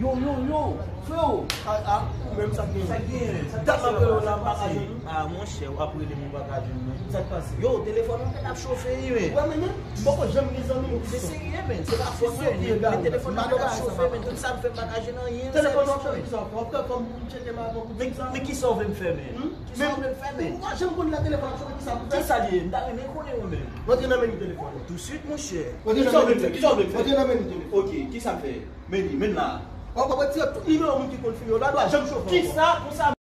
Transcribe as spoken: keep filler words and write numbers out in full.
Yo, yo, yo, freo. A, a, ou menm sa k genyen? Sa k genyen? Dat m ap rele w la, m pa ka jwenn ou. A, monchè, w ap rele m, ou pa ka jwenn mwen. Sa k pase? Yo, telefòn nan ap chofe wi, men. Wè, men, men, m poko janm gen zanmi ki... Se serye, men. Se pa fòt mwen, men telefòn nan ap chofe, men. Tout sa m fè, m pa ka jwenn anyen. Telefòn nan ap chofe, kisa w fè? W ap fè kòm pou m tcheke m avan pou di m sa? Men kisa w vle m fè, men? Kisa w vle m fè, men? Ou pa janm konn lè telefòn ap chofe, kisa pou fè? Kisa l ye? M ta renmen konnen, mwen menm. Rantre nan meni telefòn nan. Touswit, monchè. Kisa w vle m fè? Kisa w vle m fè? Rantre nan meni telefòn. Ok, kisa m fè? Meni, men la. W ap retire tout nimewo moun ki konn fime yo la, dwa janm chofe ankò. Kisa? Konsa